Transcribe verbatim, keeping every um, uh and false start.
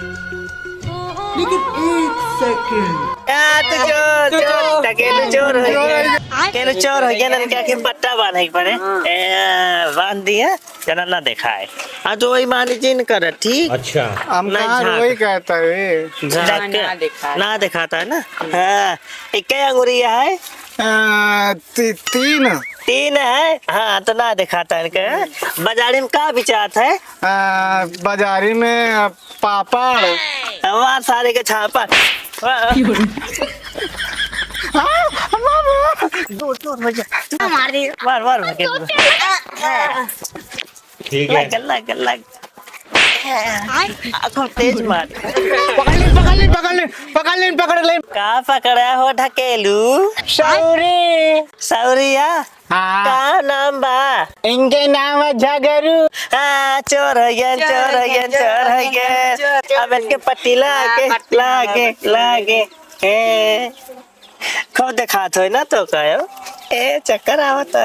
लेकिन एक सेकंड। आ, तो चोर, चोर, ढकेलू चोर होइ गया। ढकेलू चोर होइ गया, ननका के पट्टा बांधे के पड़े। ए, बांध दिया, जना ना देखाए। आ, तो वही मानी जी न करे, ठीक? अच्छा। हम ना कहाँ झाँक। रोई कहता है? झाँक के ना देखाता। ना देखाता है ना? हाँ। एक अंगुरिया है? आ, ती-, तीन। तीन है? हाँ, तो ना देखाता है इनके। बाजारी में का बिचात है? आ, बाजारी में, आ, पापड़। हमार सारे के छापा। वाह। हाँ, मामा। दूर, दूर हो जा। मार दे। मार, मार, मार के दूर। ठीक है। लग, लग, लग। आँखों तेज मार। पकड़ ले, पकड़ ले, पकड़ ले, पकड़ ले, पकड़ ले। का पकड़ा हो ढकेलू? सौरी। सौरिया? हाँ। का नाम बा? इनके नाम है झगरू। हाँ, चोर होइ गए, चोर होइ गए, चोर होइ गए। अब इनके पट्टी लागे, लागे, लागे। ए, खूब देखात होई ना तो कहो। ए, चक्कर आवत है।